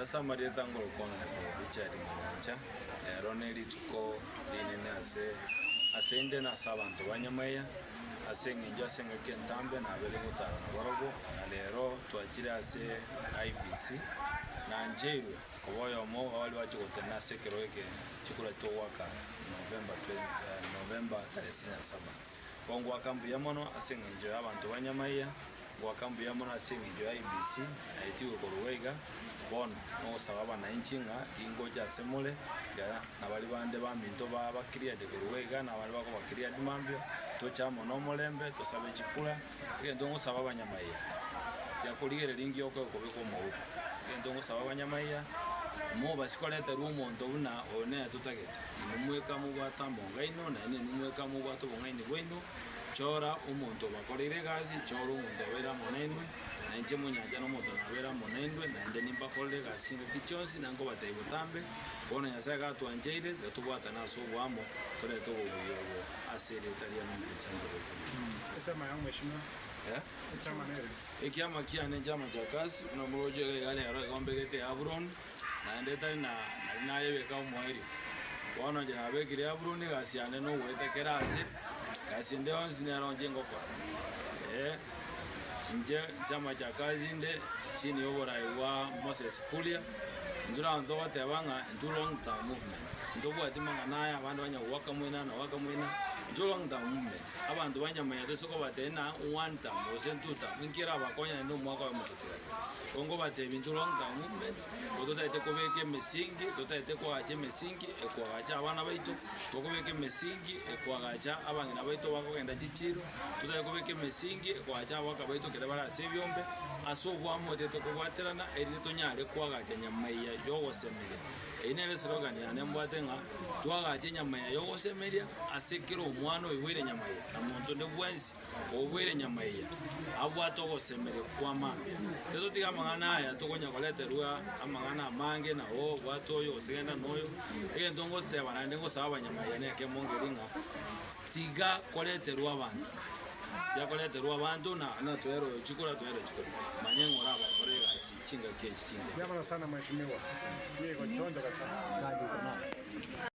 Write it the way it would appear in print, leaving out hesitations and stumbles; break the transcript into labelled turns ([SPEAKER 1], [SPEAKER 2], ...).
[SPEAKER 1] Ase amarieta ngorokwana na Richard Mwancha, ero ne rituko rinene ase ase inde na ase abanto ba Nyamaiya, ase eng'encho ase engaki entambe nabere gotara nabarobwo, na rero twachire ase IEBC, nancheirwe koba oyomo obo baria bachia gotenena ase ekerogo eke chikura togoaka November 20 November tarehe ishirini na saba. Bo ngoaka mbuya mono ase eng'encho y'abanto ba Nyamaiya, ngoaka mbuya mono ase eng'encho ya IEBC naetigwe korwa iga, bono nogosaba abanainchi ng'a gingocha ase more, tiga na baria bande baminto ba ba cleared korwa iga na abande bakoba cleared mambia, toche amo nomorembe, tosabe chikura, egento ngosaba abanyamaiya, tiga korigereria nki okoe kobeka omouko, egento ngosaba abanyamaiya, mobasi koreterwa omonto buna oyo nere totagete. Inwe mweka mobwate amongaino, naende inwe mweka mobwate obong'aini bwaino, chora omonto obakoreire egasi, chora omonto obeire amo nainwe, na inche monyancha nomonto nabeire amo nainwe, naende nimbakorere egasi chingaki chionsi, na nkobatebia botambe, bono Nyasae gatwancheire, tiga tobwatane ase oboamo, torete obobuya obo ase erieta ria Mwancha Njoroge.
[SPEAKER 2] Echama ya omweshimiwa.
[SPEAKER 1] Eh?
[SPEAKER 2] Echama nere.
[SPEAKER 1] Ekiama kiane nchama chia kasi, buna moroche iga iga rero igo mbegete Hebron, naende etari na nari nayebeka omoerio. Bono inche nabekire Hebron egasi yane nogoeta kera ase, egasi ende yonsi nero inche ngokora. Eh, inche chama cha kazi inde chini ya oborai bwa Moses Kuria, intwe nabo togoteba ng'a intwe long term movement, ntobwati mang'ana aya abande banya goaka moina na goaka moina, intwe long term movement. Abanto ba Nyamaiya toise kobatebia ng'a one term gose two term, ninki erabakonye naende omwaka oyomo totigarete. Igo nkobatebia intwe long term movement, igo totagete kobeka emesingi, totagete koagacha emesingi ekoagacha abana baito, tokobeka emesingi ekoagacha abang'ina baito bakogenda chichiro, totagete kobeka emesingi ekoagacha abagaka baito ekero bare ase ebiombe, ase oboamo otagete kobwaterana erinde tonyare koagacha Nyamaiya yogosemeria. Eyio nere eslogan yane mbwate ng'a twagache Nyamaiya yogosemeria ase kera omwana oiboire Nyamaiya, na monto onde bwensi oboire Nyamaiya abwate ogosemeria kw'amambia. Tetotiga amang'ana aya tokonya koreterwa amang'ana amange na oo bwata oyo gose genda na oyo, egento ngoteba naende ngosaba abanyamaiya nekemo nkeri ng'a tiga koreterwa abanto, tiga koreterwa abanto na na twere oyo chikura twere oyo chikura, manya ng'a orabakore egasi chingaki echi chinke.
[SPEAKER 2] Mbuya mono sana mheshimiwa. Nigo choncho kabisa.